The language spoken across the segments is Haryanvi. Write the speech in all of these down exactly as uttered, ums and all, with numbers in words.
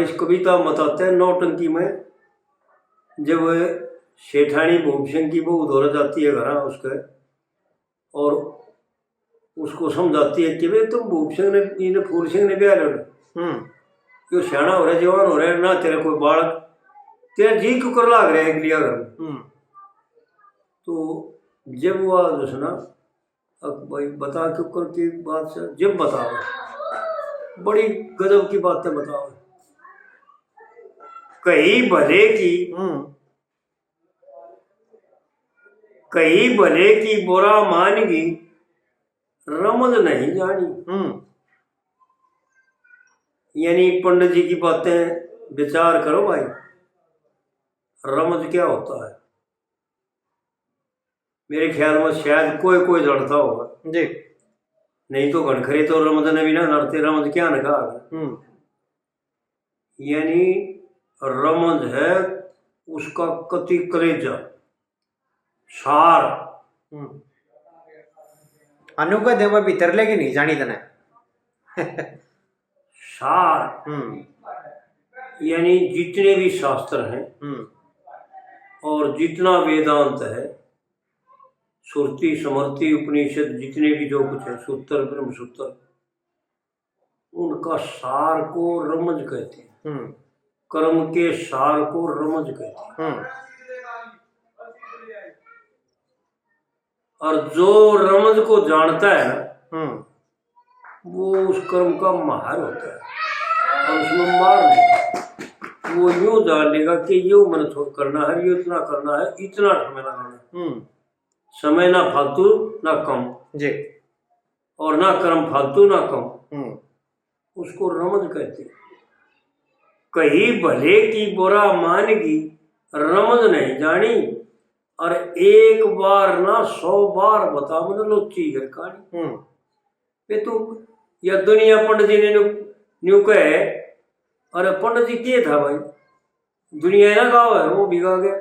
इस कविता में बताते हैं, नौटंकी में जब सेठानी भूप सिंह की बहू धोरे जाती है घर उसके, और उसको समझाती है कि भाई, तुम भूप सिंह ने, इन्हें फूल सिंह ने ब्याह लो ना। हम्म। यो सियाणा हो रहा है, जवान हो रहा है ना, तेरा कोई बालक, तेरा जी क्यों कर लाग रहा है एक लिया घर में? हम्म। तो जब वो आज उसने, अब भाई बता क्यों कर की बात से, जब बताओ, बड़ी गजब की बातें बताओ, कही भले की, हम्म। कही भले की बुरा मान गई, रमज नहीं जानी। हम्म। यानी पंडित जी की बातें विचार करो भाई, रमज क्या होता है? मेरे ख्याल में शायद कोई कोई जानता होगा जी। नहीं तो घणखरे तो रमज ने भी ना जानते, रमज क्या ने कहा। हम्म। यानी रमज है उसका कति कलेजा, सार। हम्म। अनु का देवा भीतर लेके नहीं जानी तने। सार। हम्म। यानी जितने भी शास्त्र हैं हम्म। और जितना वेदांत है, श्रुति, स्मृति, उपनिषद, जितने भी जो कुछ है, सूत्र, ब्रह्म सूत्र, उनका सार को रमज कहते हैं। हम्म। कर्म के सार को रमज कहते हैं। हम्म। और जो रमज को जानता है ना, हम्म। वो उस कर्म का माहिर होता है और उसमें मार नहीं। वो यूं जान लेगा कि यो मैंने थो-, करना है, यो इतना करना है, इतना समय लगाना है। हम्म। समय ना फालतू ना कम जी। और ना कर्म फालतू ना कम। हम्म। उसको रमज कहते हैं। कही भले की बुरा मान गई, रमज नहीं जानी, और एक बार ना सौ बार बता मन लोची घर काढ़ी। हम्म। वे तू या दुनिया पंडित जी ने न्यू, न्यू कहे, अरे पंडित जी के था भाई, दुनिया ना गाँव है, वो भी गा गया।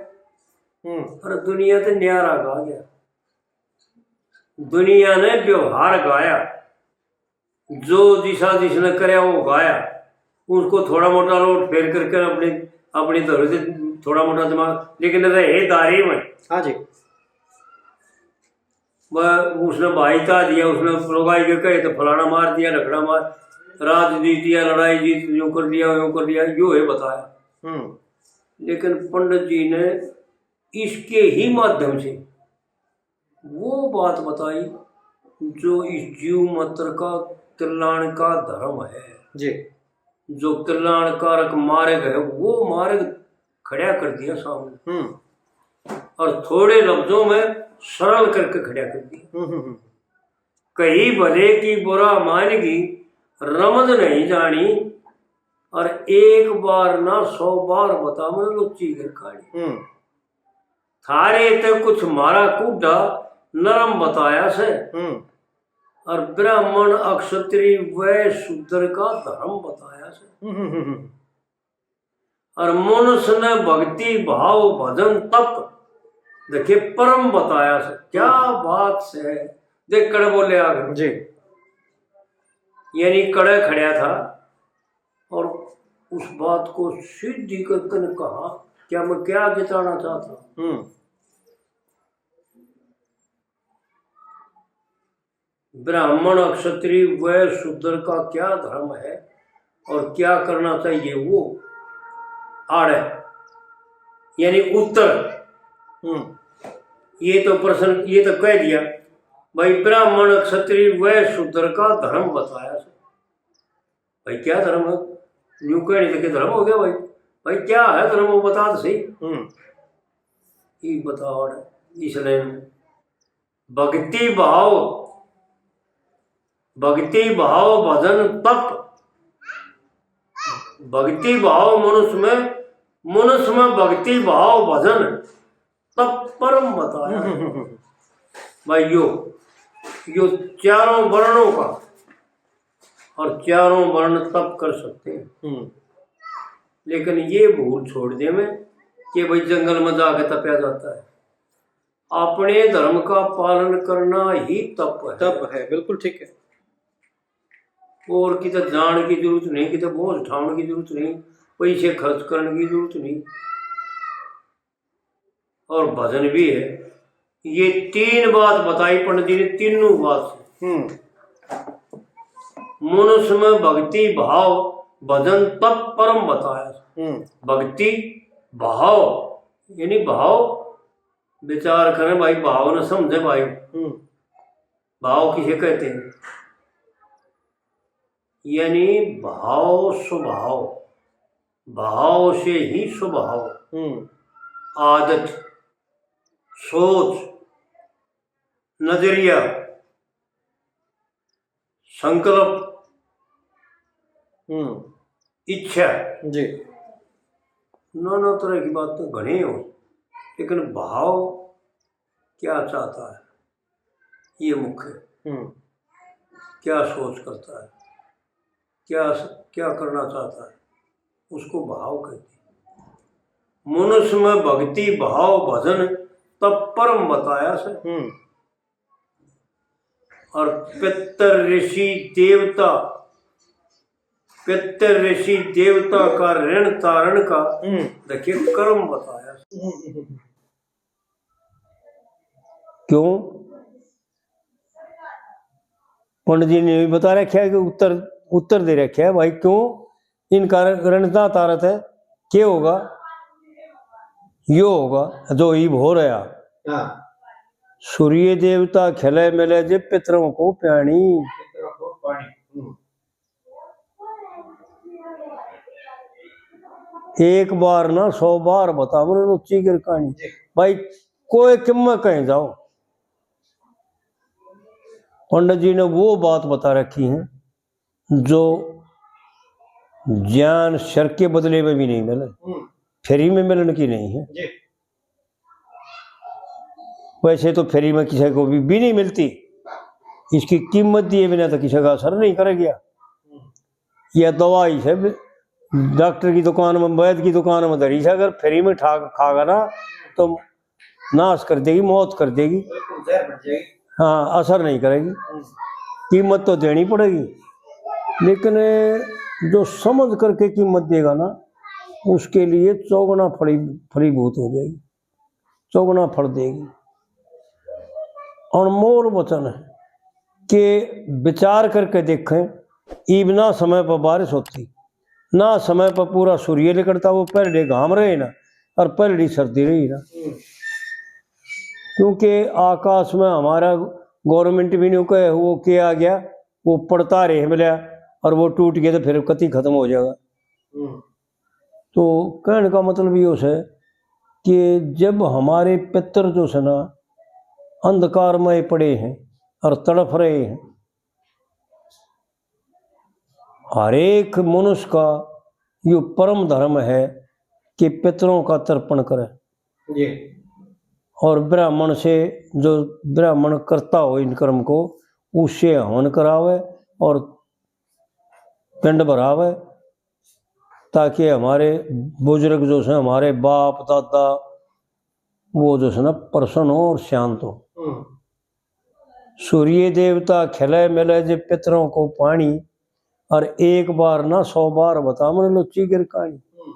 हम्म। अरे दुनिया ते न्यारा गा गया, दुनिया ने व्यवहार गाया, जो जिसा जिसने करया वो गाया, उसको थोड़ा मोटा लोट फेर करके अपनी, अपनी धरो से थोड़ा मोटा दिमाग, लेकिन रहे दायरे में। हाँ जी। वह उसने भाई ता दिया, उसने लुगाई के कहे तो फलाना मार दिया, ढकना मार, राजनीति या लड़ाई जीत, यूं कर दिया, यूं कर दिया, यो है बताया। हम्म। लेकिन पंडित जी ने इसके ही माध्यम से वो बात बताई जो इस जीव मात्र का कल्याण का धर्म है। जी। जो कल्याणकारक मार्ग है, वो मार्ग खड़ा कर दिया सामने। हम्म। और थोड़े लफ्जों में सरल करके खड़ा कर दिया। हम्म, हम्म, हम्म। कही भले की बुरा मान गई, रमज नहीं जानी, और एक बार ना सौ बार बता मन लोची घर काढ़ी। हम्म। थारे ते कुछ मारा कूढ़ा नरम बताया से, हम्म। और ब्राह्मण अक्षत्री वैश्य शूद्र का धर्म बताया से। हम्म, हम्म, हम्म, हम्म। और मनुष्य ने भक्ति भाव भजन तप देखे परम बताया से। क्या हम्म। बात से, देख कड़े बोले आगे। जी। यानी कड़े खड़ा था और उस बात को सीधी करके ने कहा, क्या मैं क्या जताना चाहता हूँ? हम्म। ब्राह्मण, क्षत्रिय, वैश्य, शूद्र का क्या धर्म है और क्या करना चाहिए, वो आड़े, यानी उत्तर। हम्म। ये तो प्रश्न, ये तो कह दिया भाई, ब्राह्मण, क्षत्रिय, वैश्य, शूद्र का धर्म बताया। भाई, क्या धर्म है? न्यू कहने से के धर्म हो गया भाई? भाई, क्या है धर्म, वो बता तो सही। हम्म। ये बताओ, इसलिए भक्ति भाव, भक्ति भाव भजन तप, भक्ति भाव मनुष्य में, मनुष्य में भक्ति भाव भजन तप परम बताया। भाई, यो, यो चारों वर्णों का, और चारों वर्ण तप कर सकते हैं। हम्म। लेकिन ये भूल छोड़ दे मैं कि भाई, जंगल में जाके तपया जाता है। अपने धर्म का पालन करना ही तप है। तप है, बिल्कुल ठीक है। और किते जान की जरूरत नहीं, किते बोझ उठाने की जरूरत नहीं, पैसे खर्च करने की जरूरत नहीं, और भजन भी है। ये तीन बात बताई पंडित जी ने, तीनों बात। हम्म। मनुष्य में भक्ति भाव, भजन तप परम बताया। हम्म। भक्ति भाव, यानी भाव विचार करें भाई, भाव न समझे भाई। हम्म। भाव किसे कहते हैं? यानी भाव स्वभाव, भाव से ही स्वभाव। हम्म। आदत, सोच, नजरिया, संकल्प, हम्म। इच्छा, जी। नाना तरह की बात तो घणी हो, लेकिन भाव क्या चाहता है, ये मुख्य। हम्म। क्या सोच करता है, क्या, क्या करना चाहता है, उसको भाव कहते हैं। मनुष्य में भक्ति भाव भजन तब परम बताया से। हम्म। और पितर ऋषि देवता, पितर ऋषि देवता का ऋण तारण का, हम्म। देखिए, कर्म बताया। हम्म। क्यों? पंडित जी ने भी बता रखा है कि उत्तर, उत्तर दे रखा है भाई, क्यों इनका रणता तारत है? के होगा? यो होगा जो इब हो रहा। हाँ। सूर्य देवता खिले मिले जे पितरों को पानी। पितरों को पानी। हम्म। एक बार ना सौ बार बता मने लुच्ची गिर कहानी। जी। भाई, कोई किम्मा कहीं जाओ, पंडित जी ने वो बात बता रखी है जो ज्ञान शर के बदले में भी नहीं मिले, हम्म। फ्री में मिलने की नहीं है। जी। वैसे तो फ्री में किसी को भी, भी नहीं मिलती, इसकी कीमत दिए बिना तो किसी का असर नहीं करेगा। हम्म। यह दवाई से डॉक्टर की दुकान में, वैद की दुकान में धरी से अगर फ्री में ठा, खागा ना, तो नाश कर देगी, मौत कर देगी। बिल्कुल, जहर बन जाएगी। हाँ, असर नहीं करेगी। हम्म। कीमत तो देनी पड़ेगी, लेकिन जो समझ करके कीमत देगा ना, उसके लिए चौगुना फली, फलीभूत हो जाएगी, चौगुना फल देगी। अनमोल वचन है कि विचार करके देखें, इब ना समय पर बारिश होती, ना समय पर पूरा सूर्य निकलता, वो पहले घाम रहे ना और पहले सर्दी रही ना। हम्म। क्योंकि आकाश में हमारा गवर्नमेंट भी नहीं कहे वो के आ गया, वो पड़ता रहे मिला और वो टूट गया तो फिर कति खत्म हो जाएगा। हम्म। तो कहने का मतलब यो है कि जब हमारे पितर जो है ना अंधकार में पड़े हैं और तड़फ रहे हैं, हर एक मनुष्य का यो परम धर्म है कि पितरों का तर्पण करे। जी। और ब्राह्मण से, जो ब्राह्मण करता हो इन कर्म को, उससे हवन करावे और पिंड भरावे, ताकि हमारे बुजुर्ग जो से, हमारे बाप दादा, वो जो से ना प्रसन्न हो और शांत हो। हम्म। सूर्य देवता खिले मिले जे पितरों को पानी, और एक बार ना सौ बार बता मन लुच्ची गिर कहानी। हम्म।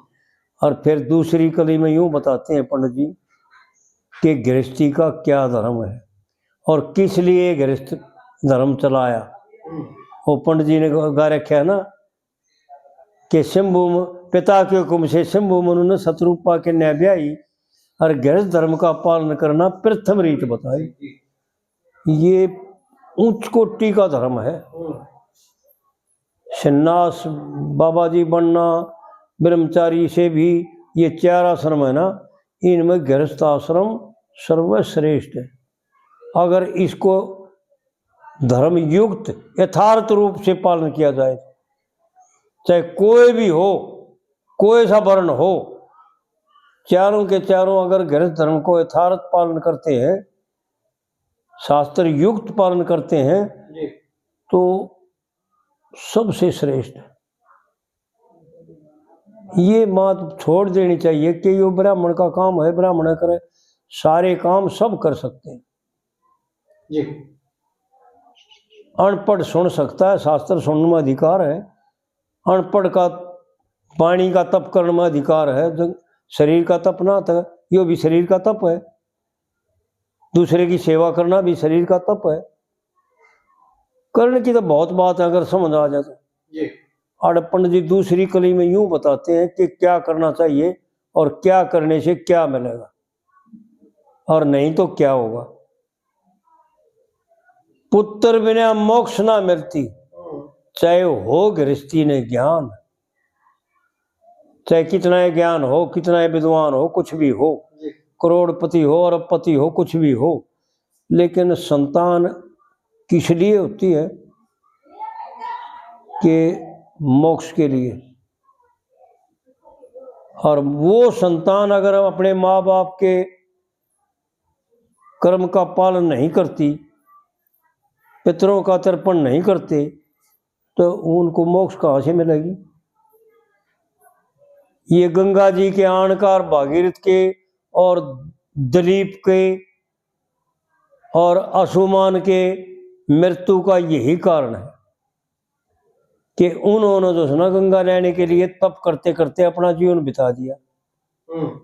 और फिर दूसरी कली में यूं बताते हैं पंडित जी कि गृहस्थी का क्या धर्म है और किस लिए गृहस्थ धर्म चलाया। हम्म। वो पंडित जी ने गा रखा है ना कि शंभु म-, पिता के हुक्म से शंभु मनु ने सतरूपा के न्याय ब्याही और गृहस्थ धर्म का पालन करना प्रथम रीत बताई। ये उच्च कोटि का धर्म है। हम्म। सन्यास, बाबा जी बनना, ब्रह्मचारी से भी, ये चार आश्रम है ना, इनमें गृहस्थ आश्रम सर्वश्रेष्ठ है। अगर इसको धर्म युक्त यथार्थ रूप से पालन किया जाए, चाहे कोई भी हो, कोई सा वर्ण हो, चारों के चारों अगर गृहस्थ धर्म को यथार्थ पालन करते हैं, शास्त्र युक्त पालन करते हैं, जी। तो सबसे श्रेष्ठ है। ये बात छोड़ देनी चाहिए कि यो ब्राह्मण का काम है, ब्राह्मण करे, सारे काम सब कर सकते हैं। जी। अनपढ़ सुन सकता है, शास्त्र सुनने में अधिकार है, अनपढ़ का पानी का तप करण में अधिकार है, जंग-, शरीर का तप ना था, यो भी शरीर का तप है। दूसरे की सेवा करना भी शरीर का तप है। करण की तो बहुत बात है, अगर समझ आ जाए तो। जी। और पंडित जी दूसरी कली में यूं बताते हैं कि क्या करना चाहिए और क्या करने से क्या मिलेगा और नहीं तो क्या होगा। पुत्र बिना मोक्ष ना मिलती, हम्म। चाहे हो गृहस्थी ने ज्ञान, चाहे कितना ही ज्ञान हो, कितना ही विद्वान हो, कुछ भी हो, जी। करोड़पति हो, अरबपति हो, कुछ भी हो, लेकिन संतान किस लिए होती है? कि मोक्ष के लिए। और वो संतान अगर अपने माँ बाप के कर्म का पालन नहीं करती, पितरों का तर्पण नहीं करते, तो उनको मोक्ष कहाँ से मिलेगी? ये गंगा जी के आण का और भागीरथ के और दिलीप के और अंशुमान के मृत्यु का यही कारण है कि उन्होंने जो है ना गंगा लेने के लिए तप करते करते अपना जीवन बिता दिया। हम्म।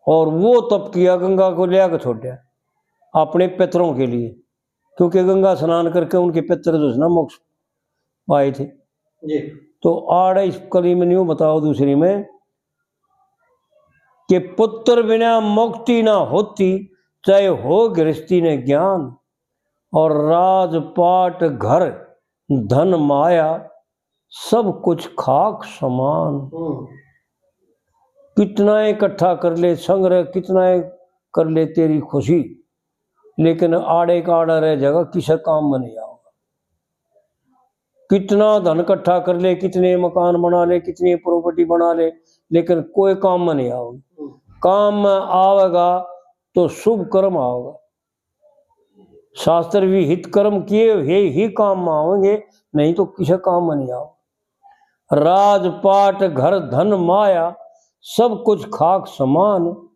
और वो तप किया, गंगा को लिया के छोड़ दिया अपने पितरों के लिए, क्योंकि गंगा स्नान करके उनके पितर जो है ना मोक्ष पाए थे। जी। तो आड़ इस कली में न्यू बताओ दूसरी में कि पुत्र बिना मुक्ति ना होती, चाहे हो गृहस्थी ने ज्ञान, और राजपाट घर धन माया सब कुछ खाक समान। हम्म। कितना इकट्ठा कर ले संग्रह, कितना ही कर ले तेरी खुशी, लेकिन आड़े का आड़ा रह जाएगा, किसी काम में नहीं आओगा। कितना धन इकट्ठा कर ले, कितने मकान बना ले, कितनी प्रॉपर्टी बना ले, लेकिन कोई काम में नहीं आओगे। काम में आवेगा तो शुभ कर्म आओगा। शास्त्र विहित कर्म किए हुए ही काम में आवेंगे, नहीं तो किसी काम में नहीं आओगे। राजपाट घर धन माया सब कुछ खाक समान,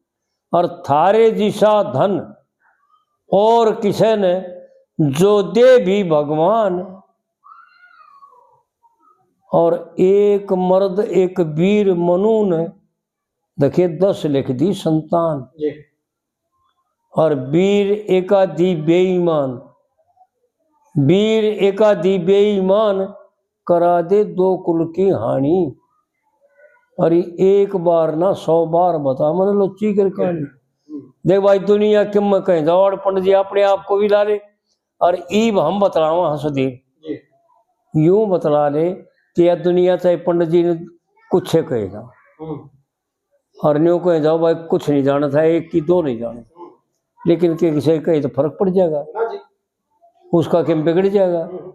और थारे जिसा धन और किसे ने जो दे भी भगवान। और एक मर्द एक वीर मनु ने, देखिए, दस लिख दी संतान। जी। और वीर एकाधी बेईमान, वीर एकाधी बेईमान करा दे दो कुल की हानि। अरे एक बार ना सौ बार बता, मैंने लोची कर कहानी। देख भाई, दुनिया किम में कहीं जाओ, और पंडित जी अपने आप को भी ला ले, और ईब हम बतलावा हंसदेव। जी। यूं बतला ले कि यह दुनिया चाहे पंडित जी ने कुछ है कहेगा। हम्म। और न्यू कहे जाओ भाई, कुछ नहीं जाना था, एक की दो नहीं जाना था। हम्म। लेकिन के किसी कहे तो फर्क पड़ जाएगा, ना जी। उसका किम बिगड़ जाएगा। हम्म।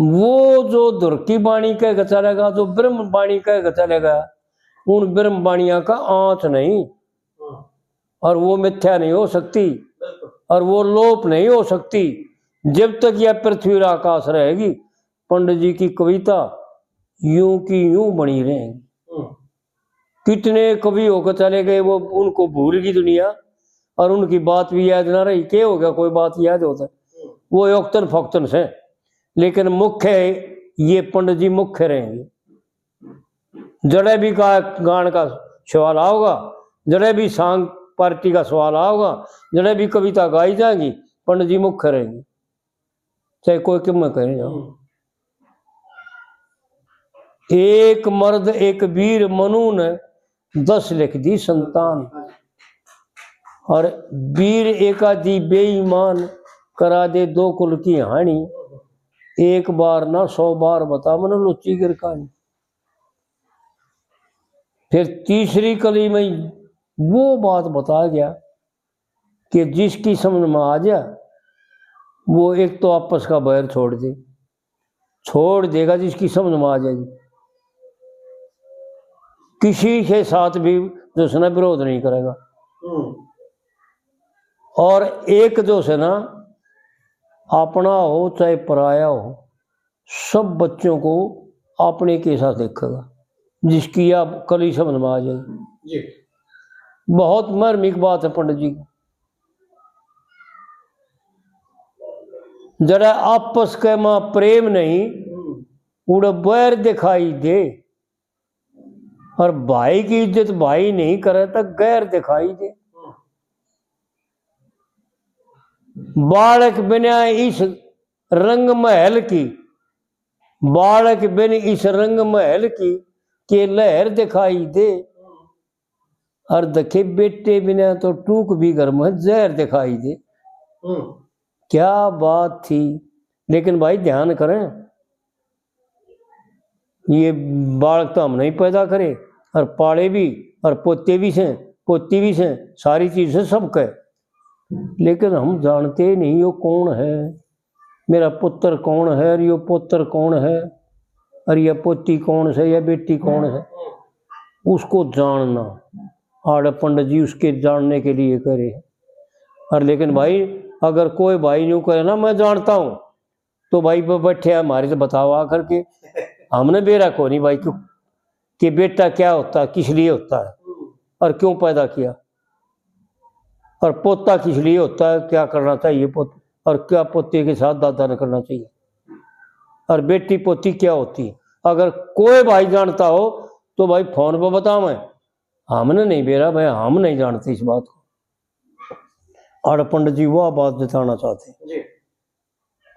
वो जो धुर की बाणी कह के चलेगा, जो ब्रह्म बाणी कह के चलेगा, उन ब्रह्म बाणिया का आंच नहीं। हम्म। और वो मिथ्या नहीं हो सकती, बिल्कुल। और वो लोप नहीं हो सकती। जब तक यह पृथ्वी और आकाश रहेगी, पंडित जी की कविता यूं की यूं बनी रहेगी। हम्म। कितने कवि होकर चले गए, वो उनको भूल गई दुनिया और उनकी बात भी याद ना रही। के हो गया, कोई बात याद होता? हम्म। वो योक्तन फोक्तन से, लेकिन मुख्य ये पंडित जी मुख्य रहेंगे। जड़े भी गा-, गान का सवाल आओगा, जड़े भी सांग पार्टी का सवाल आओगा, जड़े भी कविता गाई जाएंगी, पंडित जी मुख्य रहेंगे, चाहे कोई किम में कहे जाओ। हम्म। एक मर्द एक वीर मनु ने दस लिख दी संतान, और वीर एकाधी बेईमान करा दे दो कुल की हानि। एक बार ना सौ बार बता, मैंने लोची कर कहानी। फिर तीसरी कली में वो बात बता गया कि जिसकी समझ में आ जा, वो एक तो आपस का बैर छोड़ दे, छोड़ देगा, जिसकी समझ में आ जाएगी, किसी के साथ भी जो है ना विरोध नहीं करेगा। हम्म। और एक जो है ना, अपना हो चाहे पराया हो, सब बच्चों को अपने के साथ देखेगा, जिसकी आप कली समझ में आ जाएगी। जी। बहुत मार्मिक बात है पंडित जी की। जरा आपस के में प्रेम नहीं, हम्म। उड़े बैर दिखाई दे। और भाई की इज्जत भाई नहीं करे तो गैर दिखाई दे। बालक बिना इस रंग महल की, बालक बिन इस रंग महल की, के लहर दिखाई दे। और देखे बेटे बिना तो टूक भी घर में जहर दिखाई दे। हम्म। क्या बात थी। लेकिन भाई ध्यान करें, ये बालक तो हमने ही पैदा करे और पाले भी, और पोते भी से, पोती भी से, सारी चीज से सबके। लेकिन हम जानते ही नहीं वो कौन है, मेरा पुत्र कौन है और यो पुत्र कौन है, और यह पोती कौन से या बेटी कौन है, उसको जानना। आड़े पंडित जी उसके जानने के लिए करे। और लेकिन भाई, अगर कोई भाई न्यू करे ना, "मैं जानता हूँ," तो भाई, वो बैठे हैं हमारे, तो बताओ आ करके। हमने बेरा को नहीं भाई, क्यों, कि बेटा क्या होता है, किस लिए होता है और क्यों पैदा किया, और पोता किस लिए होता है, क्या करना चाहिए पोत-, और क्या पोते के साथ दादा ने करना चाहिए, और बेटी पोती क्या होती है। अगर कोई भाई जानता हो तो भाई फोन पर बतावें, हमने नहीं बेरा भाई, हम नहीं जानते इस बात को। और पंडित जी वह बात बताना चाहते हैं जी।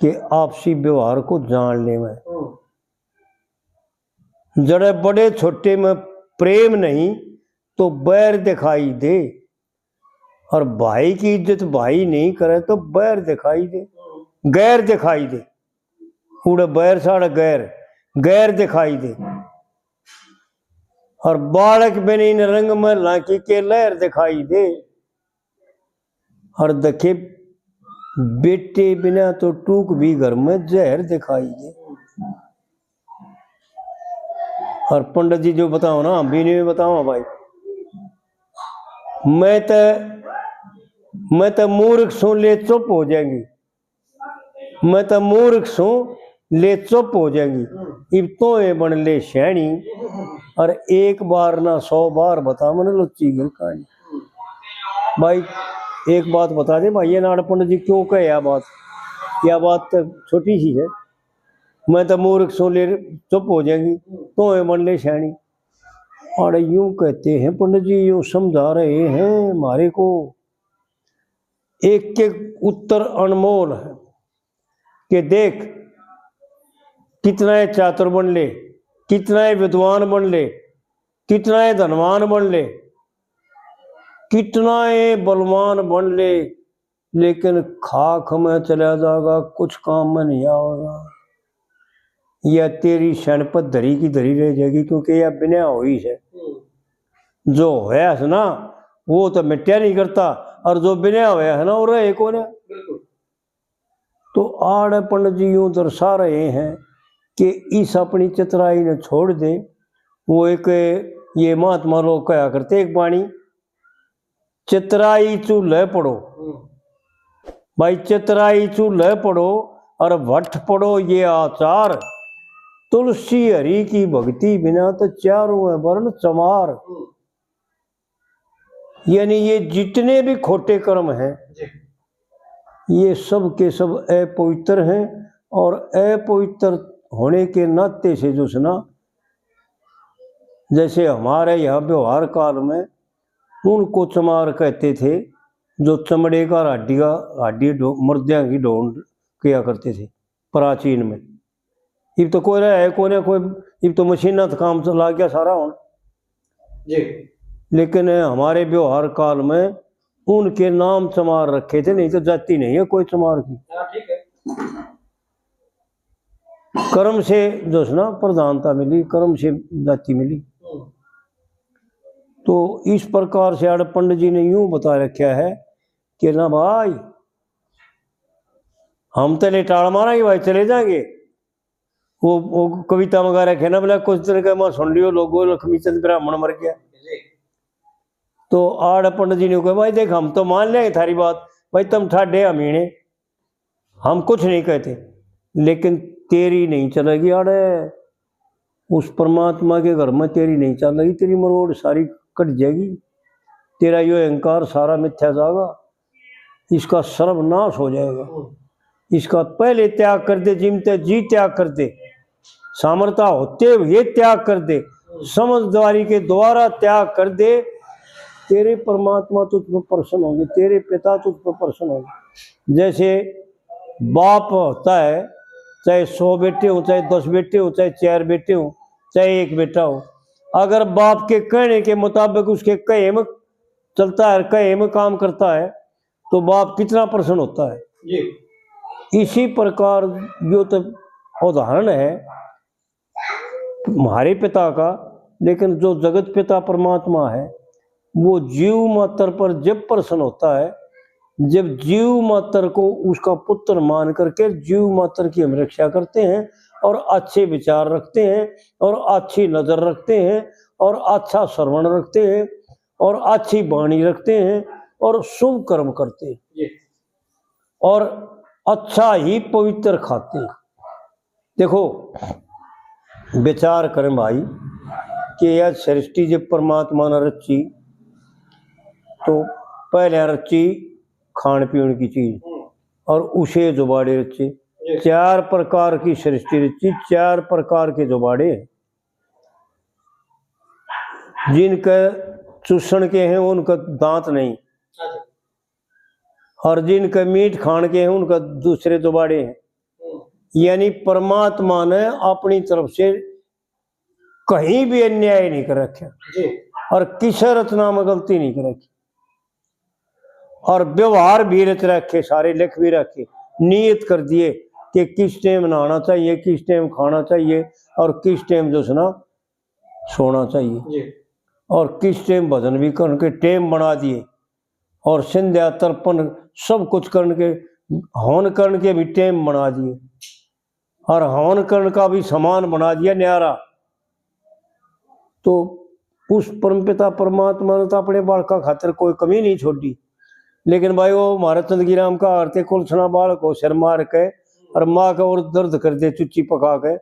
कि आपसी व्यवहार को जान लेवे। हम्म। जड़े बड़े छोटे में प्रेम नहीं तो बैर दिखाई दे, और भाई की इज्जत भाई नहीं करे तो बैर दिखाई दे, हम्म। गैर दिखाई दे, उड़े बैर साड़े गैर, गैर दिखाई दे। और बालक बिन इन रंग महलां की के लहर दिखाई दे। और देखे बेटे बिना तो टूक भी घर में जहर दिखाई दे। और पंडित जी जो बताओ ना, हम भी नहीं बताओ भाई। मैं तो, मैं तो मूर्ख सूं, ले चुप हो जाएंगी। मैं तो मूर्ख सूं, ले चुप हो जाएंगी। इब तोए बन ले सैनी, और एक बार ना सौ बार बता मन लुच्ची गिर कहानी। भाई, एक बात बता दे भाई, ये नाड़ पंडित जी क्यों कहे यह बात? यह बात तो छोटी सी है। मैं तो मूर्ख सूं, ले चुप हो जाएंगी, तोए बन ले सैनी। और यूं कहते हैं पंडित जी, यूं समझा रहे हैं हमारे को, एक एक उत्तर अनमोल है। कि देख, कितना ही चातुर बन ले, कितना ही विद्वान बन ले, कितना ही धनवान बन ले, कितना ही बलवान बन ले, लेकिन खाक में चला जाएगा, कुछ काम में नहीं आवेगा। या तेरी सैन पर धरी की धरी रह जाएगी, क्योंकि यह बिना हुई है। हम्म। जो होया है ना, वो तो मिट्या नहीं करता, और जो बिना होया है ना, वो रहे कौन है? बिल्कुल। तो आड़े पंडित जी यूं दर्शा रहे हैं कि इस अपनी चतुराई ने छोड़ दे। वो एक ये महात्मा लोग कहा करते, एक बाणी, "चतुराई चूल्हे पड़ो।" हम्म। भाई, चतुराई चूल्हे पड़ो और भट्ठ पड़ो ये आचार। तुलसी हरि की भक्ति बिना तो चारों है वर्ण चमार। हम्म। यानी ये जितने भी खोटे कर्म हैं, जी। ये सब के सब अपवित्र हैं, और अपवित्र होने के नाते से जो है ना, जैसे हमारे यहाँ व्यवहार काल में उनको चमार कहते थे, जो चमड़े का, हड्डी का, हड्डी ढो-, मुर्दियां की ढोंड किया करते थे प्राचीन में। इब तो कोई रहा है कोने, कोई, इब तो मशीना तो काम चला गया सारा होण। जी। लेकिन हमारे व्यवहार काल में उनके नाम चमार रखे थे, नहीं तो जाति नहीं है कोई चमार की। हाँ, ठीक है। कर्म से जो है ना प्रधानता मिली, कर्म से जाति मिली। हम्म। तो इस प्रकार से आड़ पंडित जी ने यूं बता रखा है कि ना भाई, हम तो ले टाल मारेंगे भाई, चले जाएंगे। वो, वो कविता वगैरह के ना बोला, कुछ दिन के मैं सुन लियो लोगो, लक्ष्मी चंद ब्राह्मण मर गया। तो आड़ पंडित जी ने कहा, भाई देख, हम तो मान लेंगे थारी बात, भाई तुम ठाडे, हम हीणे, हम कुछ नहीं कहते, लेकिन तेरी नहीं चलेगी आड़े। उस परमात्मा के घर में तेरी नहीं चलेगी, तेरी मरोड़ सारी कट जाएगी, तेरा यो अहंकार सारा मिथ्या जाएगा, इसका सर्वनाश हो जाएगा। इसका पहले त्याग कर दे, जिमते जी त्याग कर दे, सामर्थ्य होते हुए त्याग कर दे, समझदारी के द्वारा त्याग कर दे, तेरे परमात्मा तुझ पर प्रसन्न होंगे, तेरे पिता तुझ पर प्रसन्न होंगे। जैसे बाप होता है, चाहे सौ बेटे हो, चाहे दस बेटे हो, चाहे चार बेटे हो, चाहे एक बेटा हो, अगर बाप के कहने के मुताबिक उसके कहे में चलता है, कहे में काम करता है, तो बाप कितना प्रसन्न होता है। जी। इसी प्रकार यो तो उदाहरण है हमारे पिता का, लेकिन जो जगत पिता परमात्मा है, वो जीव मात्र पर जब प्रसन्न होता है, जब जीव मात्र को उसका पुत्र मान करके जीव मात्र की हम रक्षा करते हैं और अच्छे विचार रखते हैं और अच्छी नजर रखते हैं और अच्छा श्रवण रखते हैं और अच्छी वाणी रखते हैं और शुभ कर्म करते हैं जी। और अच्छा ही पवित्र खाते हैं। देखो, विचार करें भाई कि यह सृष्टि जब परमात्मा ने रची, तो पहले रची खान पीन की चीज और उसे जुबाड़े रचे। जी। चार प्रकार की सृष्टि रची, चार प्रकार के जुबाड़े। जिनके चूसण के हैं, उनका दांत नहीं, अच्छा। और जिनके मीठ खान के हैं, उनका दूसरे जुबाड़े हैं। हम्म। यानी परमात्मा ने अपनी तरफ से कहीं भी अन्याय नहीं कर रखा जी। और किसी रचना में गलती नहीं कर रखी। और व्यवहार भी रच रखे, सारे लिख भी रखे, नियत कर दिए कि किस टाइम नहाना चाहिए, किस टाइम खाना चाहिए और किस टाइम जो है ना सोना चाहिए। जी। और किस टाइम भजन भी करने के टाइम बना दिए और संध्या तर्पण सब कुछ करने के, हवन करने के भी टाइम बना दिए और हवन करने का भी सामान बना दिया न्यारा। तो उस परमपिता परमात्मा ने तो अपने बालका खातर कोई कमी नहीं छोड़ी। लेकिन भाई, वो महाराज चंदगी राम का आरते कुलसना बालक हो सिर मार के और माँ का और दर्द कर दे चुच्ची पका के,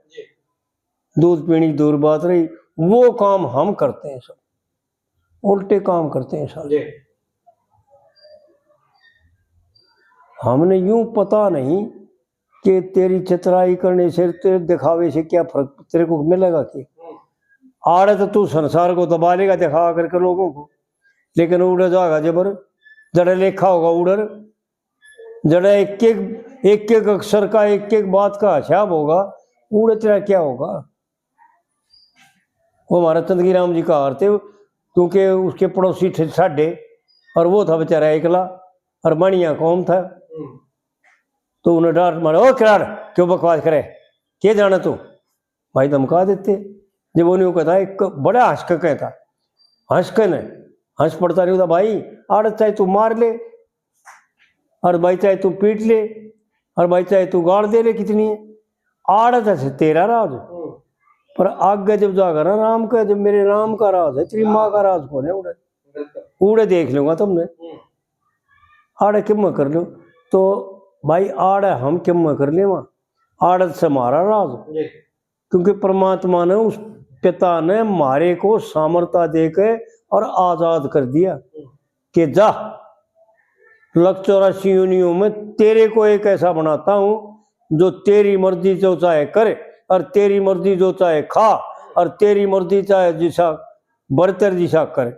दूध पीने की दूर बात रही। वो काम हम करते हैं सब, उल्टे काम करते हैं सब। जी। हमने यूं पता नहीं कि तेरी चतुराई करने से, तेरे दिखावे से क्या फर्क तेरे को मिलेगा? कि आड़े तो तू संसार को दबा लेगा दिखा करके लोगों को, लेकिन उड़े जागा जबर, जड़े लेखा होगा उड़र, जड़े एक एक, एक एक अक्षर का, एक एक बात का हिसाब होगा, उड़े तेरा क्या होगा? वो हमारा चंदगी राम जी का हार थे, क्योंकि उसके पड़ोसी थे साढ़े और वो था बेचारा एकला और माणिया कौम था। हम्म। तो उन्हें डांट मारा, "ओ किराड़, क्यों बकवास करे, के जाना तू?" भाई धमका देते। जब उन्हें वो कहता, एक बड़ा हंस के कहता, हंस के ने, हंस पड़ता नहीं होता, "भाई, आड़त चाहे तू मार ले, और भाई चाहे तू पीट ले, और भाई चाहे तू गाड़ दे ले कितनी है, आड़त है तेरा राज।" हम्म। पर आगे जब जाकर ना राम का, जब मेरे राम का राज है, तेरी माँ का राज कौन है? उड़े, बिल्कुल। उड़े देख लूंगा तुमने। हम्म। आड़े किम कर लो, तो भाई आड़े हम किम कर ले, वहाँ आड़त से हमारा राज। जी। क्योंकि परमात्मा ने उस पिता ने मारे को सामर्थ्य देके और आजाद कर दिया कि जा, लख चौरासी योनियों में तेरे को एक ऐसा बनाता हूं जो तेरी मर्जी जो चाहे करे और तेरी मर्जी जो चाहे खा और तेरी मर्जी चाहे जिसा बरतर जिसा करे।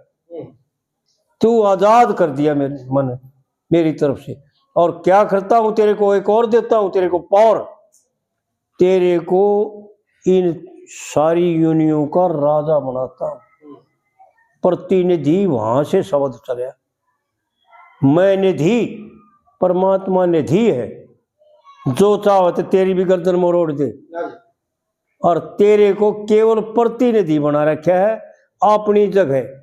तू आजाद कर दिया मेरे, मने, मेरी तरफ से। और क्या करता हूं, तेरे को एक और देता हूं, तेरे को पावर, तेरे को इन सारी योनियों का राजा बनाता हूं। प्रतिनिधि वहां से शब्द चला, मैं निधि, परमात्मा निधि है, जो चाहो तो तेरी भी गर्दन मरोड़ दे। और तेरे को केवल प्रतिनिधि बना रखा है अपनी जगह,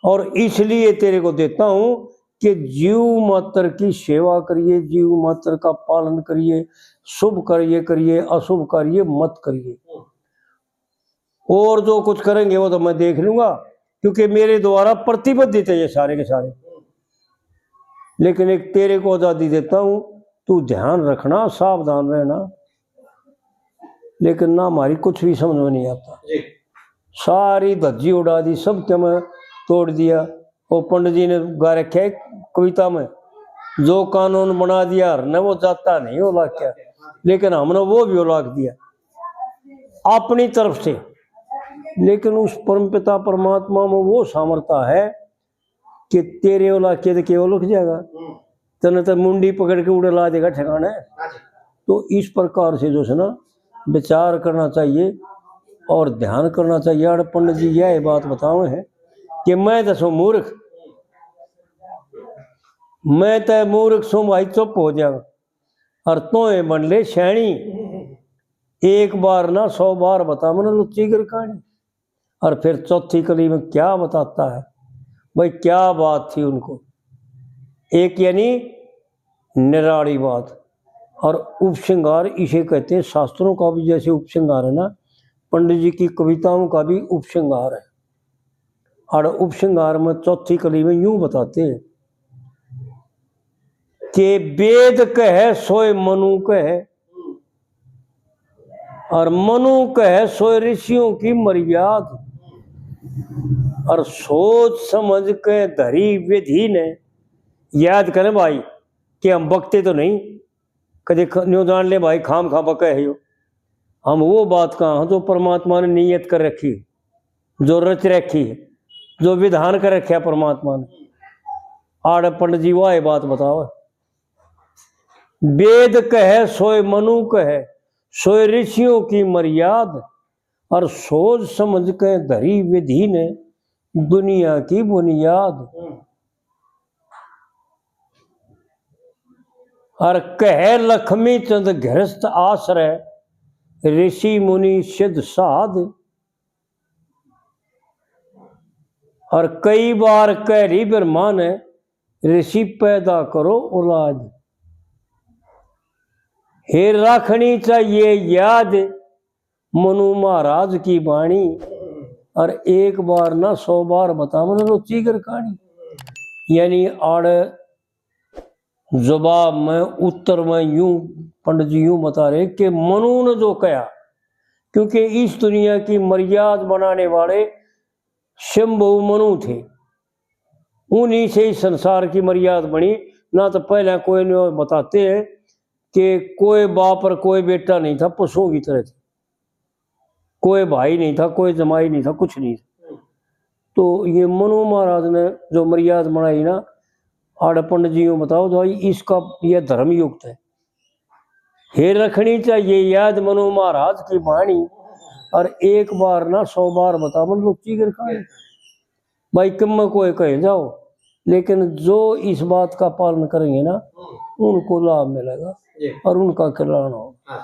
और इसलिए तेरे को देता हूं कि जीव मात्र की सेवा करिए, जीव मात्र का पालन करिए, शुभ कार्य करिए, अशुभ कार्य मत करिए। और जो कुछ करेंगे वो तो मैं देख लूंगा, क्योंकि मेरे द्वारा प्रतिबंधित है ये सारे के सारे। लेकिन एक तेरे को आजादी देता हूं, तू ध्यान रखना, सावधान रहना। लेकिन ना, हमारी कुछ भी समझ में नहीं आता। जी। सारी धज्जी उड़ा दी, सब के मैं तोड़ दिया। वो पंडित जी ने गा रखे है कविता में, "जो कानून बना दिया हर ने, वो जाता नहीं औलाद क्या।" लेकिन हमने वो भी औलाद दिया अपनी तरफ से। लेकिन उस परमपिता परमात्मा में वो सामर्थ्य है कि तेरे ओला के के ओलख जाएगा। हम्म। तने तो मुंडी पकड़ के उड़े ला देगा ठिकाने। हाँ जी। तो इस प्रकार से जो है ना, विचार करना चाहिए और ध्यान करना चाहिए। और पंडित जी यह बात बतावे हैं कि मैं तो सो मूर्ख, मैं तो मूर्ख सूं भाई, चुप हो जा, और तोए बन ले सयाणी। एक बार ना सौ बार बता मने लुच्ची गर कहानी। और फिर चौथी कली में क्या बताता है भाई, क्या बात थी उनको। एक यानी निराली बात। और उपसंहार इसे कहते हैं, शास्त्रों का भी जैसे उपसंहार है ना, पंडित जी की कविताओं का भी उपसंहार है। और उपसंहार में चौथी कली में यूं बताते हैं कि वेद कहे सोए मनु कहे, और मनु कहे सोए ऋषियों की मर्याद, और सोच समझ के धरी विधि ने। याद करें भाई कि हम बकते तो नहीं, कदे ख-, न्यू जान ले भाई, खाम खा बके है यो। हम वो बात कहा जो परमात्मा ने नियत कर रखी, जो रच रखी है, जो विधान कर रखा परमात्मा ने। आड़ पंडित जी वाह बात बताओ। वेद कहे सोए मनु कहे, सोए ऋषियों की मर्याद, और सोच समझ के धरी विधि ने दुनिया की बुनियाद। हम्म। और कहे लक्ष्मी चंद गृहस्थ आश्रय, ऋषि मुनि सिद्ध साध। और कई बार कह रही ब्रह्मा ने, ऋषि पैदा करो औलाद। हे राखनी चाहिए याद मनु महाराज की बाणी, और एक बार ना सौ बार बता मने लुच्ची गर कहानी। यानी आड़ जवाब में, उत्तर में यूं पंडित जी यूं बता रहे कि मनु ने जो कहा, क्योंकि इस दुनिया की मर्याद बनाने वाले शंभु मनु थे, उन्हीं से ही संसार की मर्याद बनी। ना तो पहले कोई ने बताते हैं कि कोई बाप और कोई बेटा नहीं था, पशुओं की तरह थे, कोई भाई नहीं था, कोई जमाई नहीं था, कुछ नहीं था। तो ये मनु महाराज ने जो मर्याद बनाई ना, आड़ पंडित जी यूं बताओ तो भाई, इसका ये धर्म युक्त है। हे रखनी चाहिए याद मनु महाराज की बाणी, और एक बार ना सौ बार बता मने लुच्ची गर कहानी। भाई, कम में कोई कह जाओ, लेकिन जो इस बात का पालन करेंगे ना, उनको लाभ मिलेगा जी। और उनका कल्याण होगा। हाँ।